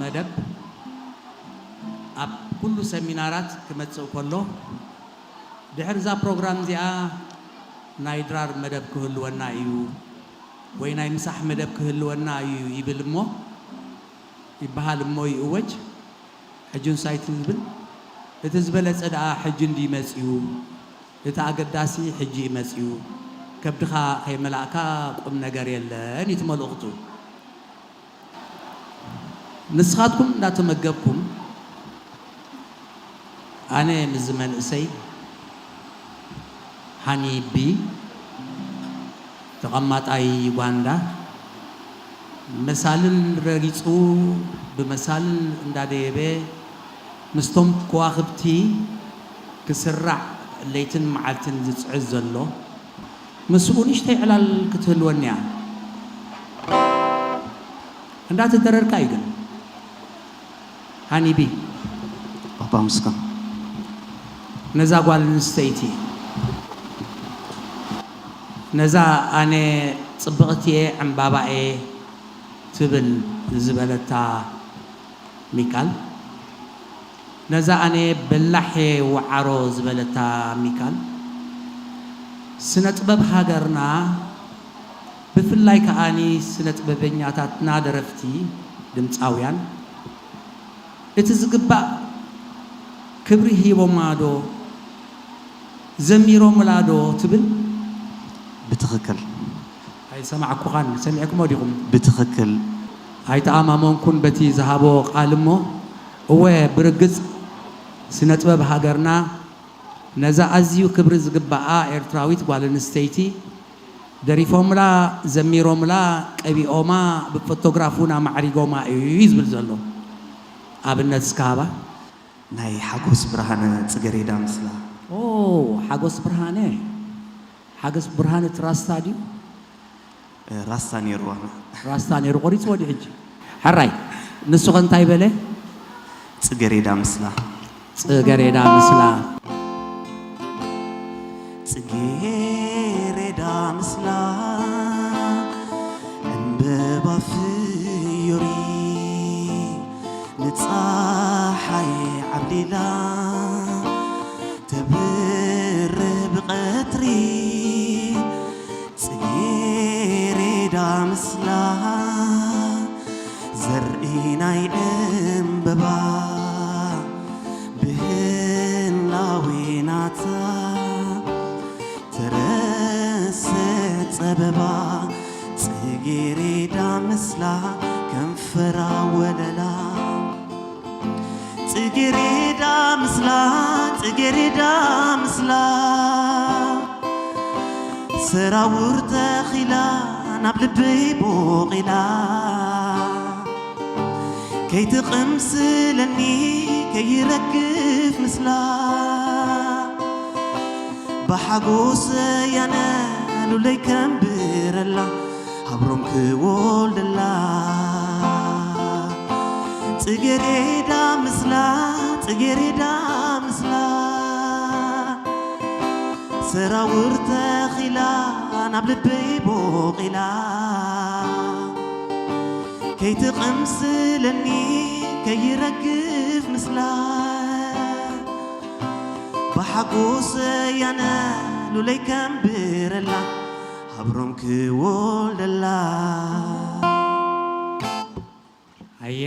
መደብ ኣብ ኩሉ ሰሚናራት ክመጽእ ከሎ፣ ድሕሪ እዛ ፕሮግራም እዚኣ ናይ ድራር መደብ ክህልወና እዩ ወይ ናይ ምሳሕ መደብ ክህልወና እዩ ይብል እሞ፣ ይበሃል እሞ ይእወጅ። ሕጂ ንሳይ እቲ ዝብል፣ እቲ ዝበለጸ ደኣ ሕጂ እንድዩ መጺኡ፣ እቲ ኣገዳሲ ሕጂ እዩ መጺኡ። ከብድኻ ከይመላእካ ቁም ነገር የለን እዩ እቲ መልእኽቱ። ንስኻትኩም እንዳተመገብኩም፣ ኣነ ምስዚ መንእሰይ ሃኒ ቢ፣ ተቐማጣይ ዩጋንዳ፣ መሳልል ረጊጹ፣ ብመሳልል እንዳደየበ፣ ምስቶም ከዋኽብቲ ክስራዕ ለይትን መዓልትን ዝጽዕር ዘሎ፣ ምስኡ ንእሽተይ ዕላል ክትህልወኒ እያ። እንዳተደረርካ እዩ ግን። ሃኒቢ። ባባ ምስጋና። ነዛ ጓል ኣንስተይቲ፣ ነዛ ኣነ ጽብቕቲ እየ፣ ዕምባባ እየ ትብል ዝበለታ ሚካል፣ ነዛ ኣነ በላሕ እየ፣ ወዓሮ ዝበለታ ሚካል፣ ስነ ጥበብ ሃገርና፣ ብፍላይ ከኣኒ ስነ ጥበበኛታትና፣ ደረፍቲ፣ ድምጻውያን፣ እቲ ዝግባእ ክብሪ ሂቦማ ዶ፣ ዘሚሮምላ ዶ ትብል? ብትኽክል። ኣይሰማዕኩኻን፣ ሰሚዕኩሞ ዲኹም? ብትኽክል። ኣይተኣማመንኩን በቲ ዝሃቦ ቃል እሞ፣ እወ፣ ብርግጽ ስነ ጥበብ ሃገርና ነዛ ኣዝዩ ክብሪ ዝግባኣ ኤርትራዊት ጓል ኣንስተይቲ ደሪፎምላ፣ ዘሚሮምላ፣ ቀቢኦማ፣ ብፎቶግራፍ እውን ኣማዕሪጎማ እዩ ዝብል ዘሎ። ኣብነት እስከ ሃባ። ናይ ሓጎስ ብርሃነ ጽገሬዳ ምስላ። ኦ፣ ሓጎስ ብርሃነ። ሓጎስ ብርሃነ እቲ ራስታ ድዩ? እ፣ ራስታ ነይርዋ። ራስታ ነይሩ፣ ቆሪጽዎ ድዩ ሕጂ? ሕራይ፣ ንሱ ኸ እንታይ በለ? ጽገሬዳ ምስላ። ጽገሬዳ ምስላ። ጽጌሬዳ ምስላ፣ ዕምበባ ፍዮሪ፣ ንጸሓይ ዓብሊላ፣ ተብርህ ብቐትሪ፣ ጽጌሬዳ ምስላ፣ ዘርኢ ናይ ዕምበባ፣ ብህላዌ ናታ፣ ተረስዕ ጸበባ፣ ጽጌሬዳ ምስላ፣ ከንፈራ ወለላ። ጽጌሬዳ ምስላ፣ ጽጌሬዳ ምስላ፣ ሰራውር ተኺላ፣ ናብ ልበይ ቦቒላ። ከይትቕምስለኒ፣ ከይረግፍ ምስላ፣ ብሓጎስ ያነ ሉለይ ከንብረላ፣ ሃብሮም ክወልደላ። ጽጌሬዳ ምስላ፣ ጽጌሬዳ ምስላ፣ ሰራውር ተኺላ፣ ናብ ልበይ ቦቒላ። ከይትቕምስለኒ፣ ከይረግፍ ምስላ፣ ብሓጎስ ያነ ሉለይ ከንብረላ፣ ሃብሮም ክወልደላ። ኣየ፣